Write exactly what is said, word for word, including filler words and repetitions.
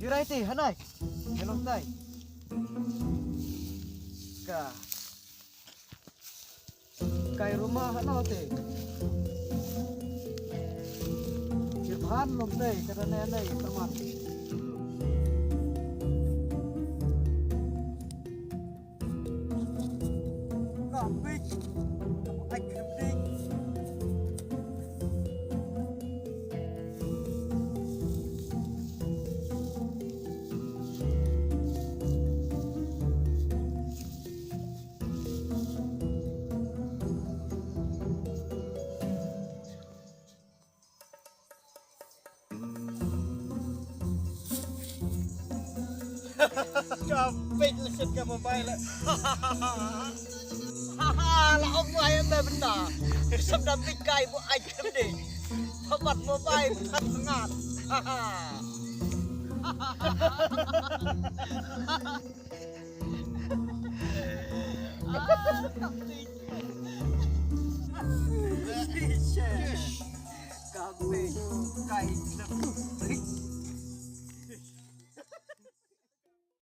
Jurai te, hanai. Helong tai. Ka. Kai ruma hano te. Jirhan long te, kada ne ne, taman. Ka pik. Ai, ka pik. Ka peit la shit ka mobile. La ong wai ynda bynta. Sap da peit kai bu ai khyndai. Thabat mobile khat ngat. Ka peit kai la peit.